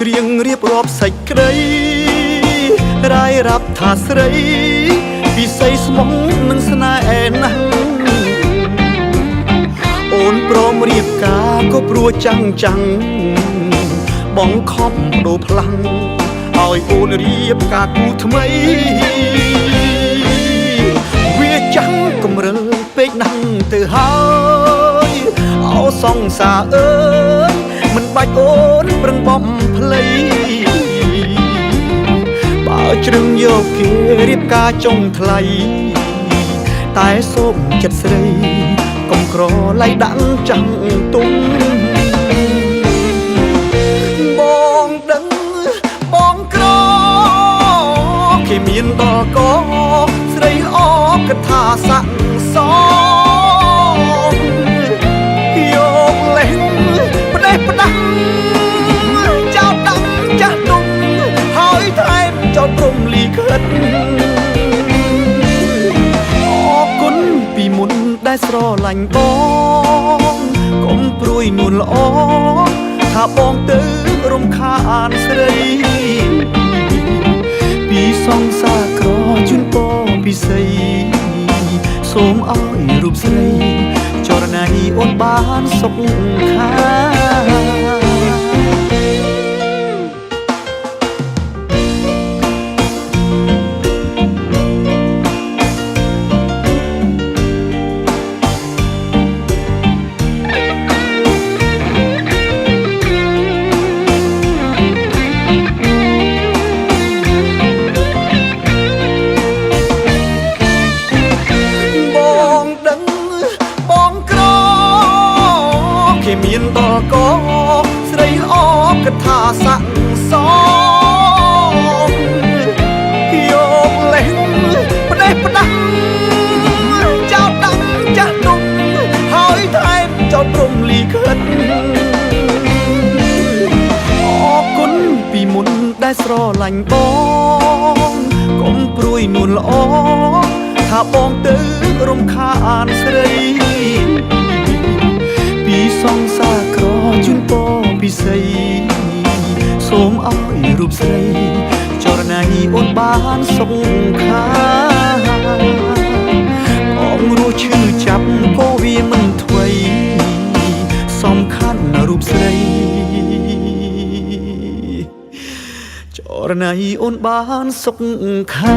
ច្រៀងរៀបរាប់សេចក្តីរាយរាប់ថាស្រីពិសីស្មងនឹងស្នេហ៍ណាស់អូនព្រមរៀបការក៏ព្រោះចាំងចាំងបងខំបដូរផ្លាំងឲ្យអូនរៀបការគូថ្មីវាចាំងកំរិលពេកណាស់ទៅហើយអោសង្សារអើយមិនបាច់អូនប្រឹងបំភ្លៃបើជ្រឹងយកគេរៀបការចុងថ្លៃតែសូមចិត្តស្រីកុំក្រឡៃដាក់ចាំងទុំបងដឹងបងក្រគេមានដល់កស្រីល្អគិតថាស័កសមយកលេងផ្ដេសផ្ដាស់ចោលដាំចាស់ទុំហើយថែមចោលព្រំលីខិតអរគុណពីមុនដែលស្រឡាញ់បងកុំព្រួយនួនល្អថាបងទៅរំខានស្រីពីសង្សារក្រជូនពរពិសីសូមឲ្យរូបស្រីចរណៃអូនបានសុខខា បងដឹងបងក្រគេមានដល់កស្រីល្អគិតថាស័កសមយកលេងផ្ដេសផ្ដាស់ចោលដាំចាស់ទុំហើយថែមចោលព្រំលីខិតអរគុណពីមុនដែលស្រឡាញ់បងកុំព្រួយនួនល្អថាបងទៅរំខានស្រីពីសង្សារក្រជូនពរពិសីសូមឲ្យរូបស្រីចរណៃអូនបានសុខខាបងរស់ឈឺចាប់ក៏វាមិនថ្វីសំខាន់រូបស្រីចរណៃអូនបានសុខខា